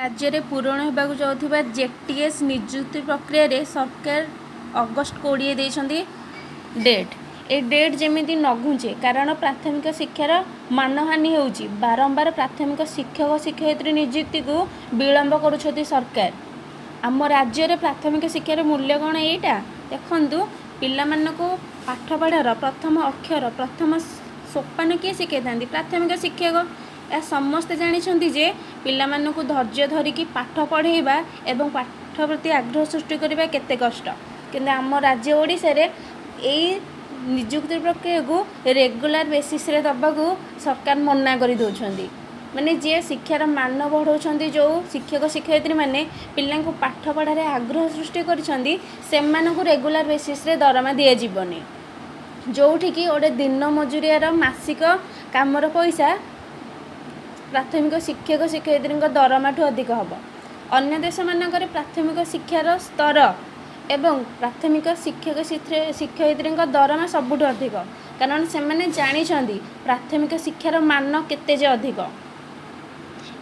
ରାଜ୍ୟରେ ପୂରଣ ହେବାକୁ ଯାଉଥିବା ଜେଟିଏସ୍ ନିଯୁକ୍ତି ପ୍ରକ୍ରିୟାରେ ସରକାର ଅଗଷ୍ଟ 20 ଦେଇଛନ୍ତି ଡେଟ୍। ଏ ଡେଟ୍ ଯେମିତି ନ ଘୁଞ୍ଚେ, କାରଣ ପ୍ରାଥମିକ ଶିକ୍ଷାର ମାନହାନି ହେଉଛି। ବାରମ୍ବାର ପ୍ରାଥମିକ ଶିକ୍ଷକ ଶିକ୍ଷୟିତ୍ରୀ ନିଯୁକ୍ତିକୁ ବିଳମ୍ବ କରୁଛନ୍ତି ସରକାର। ଆମ ରାଜ୍ୟରେ ପ୍ରାଥମିକ ଶିକ୍ଷାର ମୂଲ୍ୟ କ'ଣ ଏଇଟା? ଦେଖନ୍ତୁ, ପିଲାମାନଙ୍କୁ ପାଠ ପଢ଼ାର ପ୍ରଥମ ଅକ୍ଷର, ପ୍ରଥମ ସୋପାନ କିଏ ଶିଖାଇଥାନ୍ତି? ପ୍ରାଥମିକ ଶିକ୍ଷକ। ଏହା ସମସ୍ତେ ଜାଣିଛନ୍ତି ଯେ ପିଲାମାନଙ୍କୁ ଧୈର୍ଯ୍ୟ ଧରିକି ପାଠ ପଢ଼ାଇବା ଏବଂ ପାଠ ପ୍ରତି ଆଗ୍ରହ ସୃଷ୍ଟି କରିବା କେତେ କଷ୍ଟ। କିନ୍ତୁ ଆମ ରାଜ୍ୟ ଓଡ଼ିଶାରେ ଏଇ ନିଯୁକ୍ତି ପ୍ରକ୍ରିୟାକୁ ରେଗୁଲାର ବେସିସ୍ରେ ଦେବାକୁ ସରକାର ମନା କରିଦେଉଛନ୍ତି। ମାନେ ଯିଏ ଶିକ୍ଷାର ମାନ ବଢ଼ାଉଛନ୍ତି, ଯେଉଁ ଶିକ୍ଷକ ଶିକ୍ଷୟିତ୍ରୀମାନେ ପିଲାଙ୍କୁ ପାଠ ପଢ଼ାରେ ଆଗ୍ରହ ସୃଷ୍ଟି କରିଛନ୍ତି, ସେମାନଙ୍କୁ ରେଗୁଲାର ବେସିସ୍ରେ ଦରମା ଦିଆଯିବନି। ଯେଉଁଠିକି ଗୋଟେ ଦିନ ମଜୁରିଆର ମାସିକ କାମର ପଇସା ପ୍ରାଥମିକ ଶିକ୍ଷକ ଶିକ୍ଷୟିତ୍ରୀଙ୍କ ଦରମାଠୁ ଅଧିକ ହେବ। ଅନ୍ୟ ଦେଶମାନଙ୍କରେ ପ୍ରାଥମିକ ଶିକ୍ଷାର ସ୍ତର ଏବଂ ପ୍ରାଥମିକ ଶିକ୍ଷକ ଶିକ୍ଷୟିତ୍ରୀଙ୍କ ଦରମା ସବୁଠୁ ଅଧିକ, କାରଣ ସେମାନେ ଜାଣିଛନ୍ତି ପ୍ରାଥମିକ ଶିକ୍ଷାର ମାନ କେତେ ଯେ ଅଧିକ।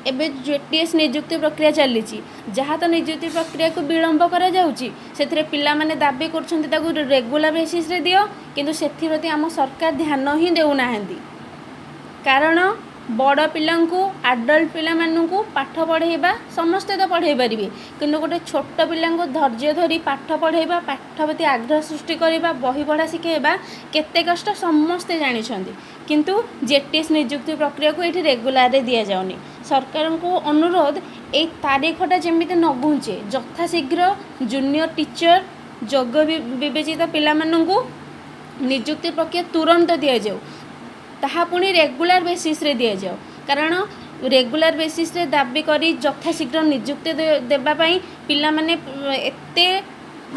ଏବେ ଜେଟିଏସ୍ ନିଯୁକ୍ତି ପ୍ରକ୍ରିୟା ଚାଲିଛି। ଯାହା ତ ନିଯୁକ୍ତି ପ୍ରକ୍ରିୟାକୁ ବିଳମ୍ବ କରାଯାଉଛି, ସେଥିରେ ପିଲାମାନେ ଦାବି କରୁଛନ୍ତି ତାକୁ ରେଗୁଲାର ବେସିସ୍ରେ ଦିଅ। କିନ୍ତୁ ସେଥିପ୍ରତି ଆମ ସରକାର ଧ୍ୟାନ ହିଁ ଦେଉନାହାନ୍ତି, କାରଣ ବଡ଼ ପିଲାଙ୍କୁ, ଆଡ଼ଲ୍ଟ ପିଲାମାନଙ୍କୁ ପାଠ ପଢ଼ାଇବା ସମସ୍ତେ ତ ପଢ଼ାଇ ପାରିବେ, କିନ୍ତୁ ଗୋଟେ ଛୋଟ ପିଲାଙ୍କୁ ଧୈର୍ଯ୍ୟ ଧରି ପାଠ ପଢ଼ାଇବା, ପାଠ ପ୍ରତି ଆଗ୍ରହ ସୃଷ୍ଟି କରିବା, ବହି ପଢ଼ା ଶିଖାଇବା କେତେ କଷ୍ଟ ସମସ୍ତେ ଜାଣିଛନ୍ତି। କିନ୍ତୁ ଜେଟିଏସ୍ ନିଯୁକ୍ତି ପ୍ରକ୍ରିୟାକୁ ଏଇଠି ରେଗୁଲାରରେ ଦିଆଯାଉନି। ସରକାରଙ୍କୁ ଅନୁରୋଧ, ଏଇ ତାରିଖଟା ଯେମିତି ନ ଘୁଞ୍ଚେ, ଯଥାଶୀଘ୍ର ଜୁନିୟର ଟିଚର ଯୋଗ୍ୟ ବିବେଚିତ ପିଲାମାନଙ୍କୁ ନିଯୁକ୍ତି ପ୍ରକ୍ରିୟା ତୁରନ୍ତ ଦିଆଯାଉ, ତାହା ପୁଣି ରେଗୁଲାର ବେସିସ୍ରେ ଦିଆଯାଉ। କାରଣ ରେଗୁଲାର ବେସିସ୍ରେ ଦାବି କରି ଯଥାଶୀଘ୍ର ନିଯୁକ୍ତି ଦେବା ପାଇଁ ପିଲାମାନେ ଏତେ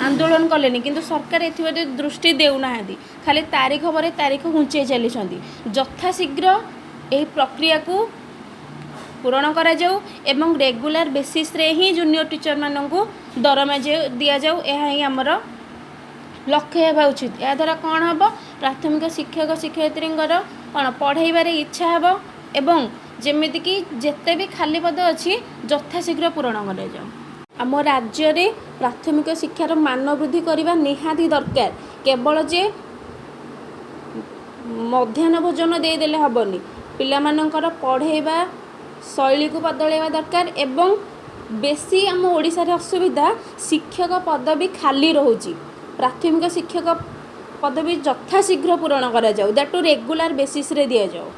ଆନ୍ଦୋଳନ କଲେଣି, କିନ୍ତୁ ସରକାର ଏଥିପ୍ରତି ଦୃଷ୍ଟି ଦେଉନାହାନ୍ତି। ଖାଲି ତାରିଖ ପରେ ତାରିଖ ଘୁଞ୍ଚେଇ ଚାଲିଛନ୍ତି। ଯଥାଶୀଘ୍ର ଏହି ପ୍ରକ୍ରିୟାକୁ ପୂରଣ କରାଯାଉ ଏବଂ ରେଗୁଲାର ବେସିସ୍ରେ ହିଁ ଜୁନିୟର ଟିଚରମାନଙ୍କୁ ଦରମା ଦିଆଯାଉ, ଏହା ହିଁ ଆମର ଲକ୍ଷ୍ୟ ହେବା ଉଚିତ। ଏହାଦ୍ୱାରା କ'ଣ ହେବ? ପ୍ରାଥମିକ ଶିକ୍ଷକ ଶିକ୍ଷୟିତ୍ରୀଙ୍କର କ'ଣ ପଢ଼ାଇବାରେ ଇଚ୍ଛା ହେବ ଏବଂ ଯେମିତିକି ଯେତେ ବି ଖାଲି ପଦ ଅଛି ଯଥାଶୀଘ୍ର ପୂରଣ କରାଯାଉ। ଆମ ରାଜ୍ୟରେ ପ୍ରାଥମିକ ଶିକ୍ଷାର ମାନ ବୃଦ୍ଧି କରିବା ନିହାତି ଦରକାର। କେବଳ ଯେ ମଧ୍ୟାହ୍ନ ଭୋଜନ ଦେଇଦେଲେ ହେବନି, ପିଲାମାନଙ୍କର ପଢ଼ାଇବା ଶୈଳୀକୁ ବଦଳାଇବା ଦରକାର। ଏବଂ ବେଶୀ ଆମ ଓଡ଼ିଶାରେ ଅସୁବିଧା, ଶିକ୍ଷକ ପଦବୀ ଖାଲି ରହୁଛି। ପ୍ରାଥମିକ ଶିକ୍ଷକ ପଦବୀ ଯଥାଶୀଘ୍ର ପୂରଣ କରାଯାଉ, that two regular ବେସିସ୍ରେ ଦିଆଯାଉ।